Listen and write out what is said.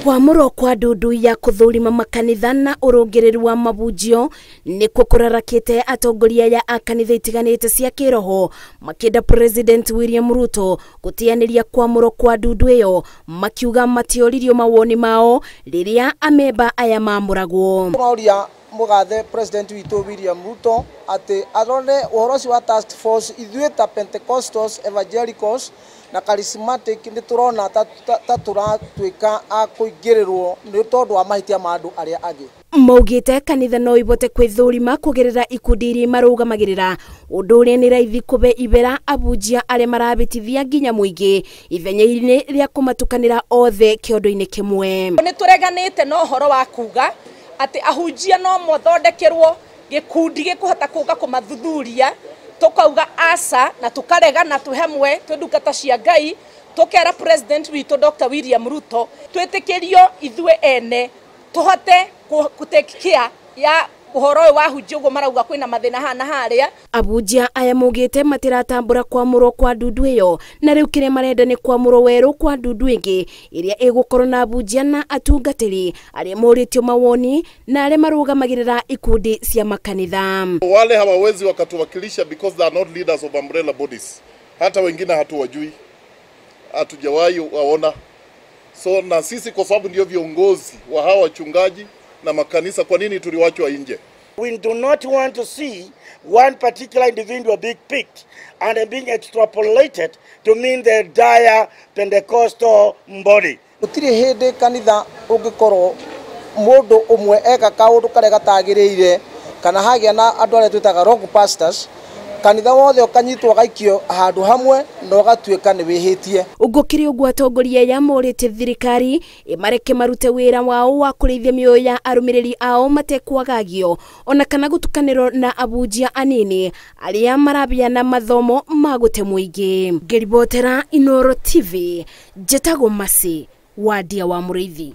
Kwamũrwo kwa ndundu ya kũthũrima makanitha na ũrũngĩrĩru wa mabunjio nĩkuo kũrarakĩte atongoria ya a kanitha itiganĩte cia kĩroho makĩenda President William Ruto gũteanĩria kwamũrwo kwa ndundu ĩyo, makiuga matioririo mawoni mao rĩrĩa amemba aya mamũragwo. Tũroria mũgathe President witũ William Ruto atĩ arore ũhoro ũcio wa task force. Ithuĩ ta Pentecostals, Evangelicals na Charismatic nĩ tũrona ta tũratuĩka a kũingĩrĩrwo nĩ tondũ wa mahĩtia ma andũ arĩa angĩ. Maugĩte kanitha no ibote kwĩthũrima kũgerera ikundi iria marũgamagĩrĩra, ũndũ ũrĩa nĩ raithi kũbe ibera abunjia arĩa marabĩtithia nginya mũingĩ ithenya-inĩ rĩa kũmatukanĩra othe kĩondo-inĩ kĩmwe. Nĩ tũreganĩte na ũhoro wa kuga atĩ ahunjia no mathondekerwo gĩkundi gĩkũhota kũka kũmathuthuria, tukauga aca na tukaregana twĩ hamwe twĩ ndungata cia Ngai, tukera President witũ Dr. William Ruto twĩtĩkĩrio ithuĩ ene tũhote kũ take care ya ũhoro ũyũ wa hunjia ũguo marauga kwĩna mathĩna haha na harĩa. Abunjia aya maugĩte matiratambũra kwamũrwo kwa ndundu ĩyo, na rĩu kĩrĩa marenda nĩ kwamũrwo werũ kwa ndundu ĩngĩ ĩrĩa ĩgũkorwo na abunjia na atungatĩri arĩa morĩtio mawoni na arĩa marũgamagĩrĩra ikundi cia makanitha. Wale hawawezi wakatuwakilisha because they are not leaders of umbrella bodies. Hata wengine hatuwajui, hatujawahi waona. So na sisi kwa sababu ndio viongozi wa hawa wachungaji na makanisa, kwa nini tuliwachwa nje? We do not want to see one particular individual being picked and being extrapolated to mean the entire Pentecostal body. Gũtirĩ hĩndĩ kanitha ũngĩkorwo mũndũ ũmwe eka kaũndũ karĩa gatagĩrĩire kana hagĩa na andũ arĩa twĩtaga rogue pastors, kanitha wothe ũkanyitwo ũgaikio handũ hamwe na ũgatuĩka nĩ wĩhĩtie. Gũkĩrĩ ũguo atongoria aya morĩtie thirikari ĩmareke marute wĩra wao wa kũrĩithia mĩoyo ya arũmĩrĩri ao matekwagagio ona kana gũtukanĩrwo na abunjia anini arĩa marabiana mathomo ma gũte mũingĩ. Ngĩribotera Inooro TV, njĩtagwo Mercy Wandia wa Mũrĩithi.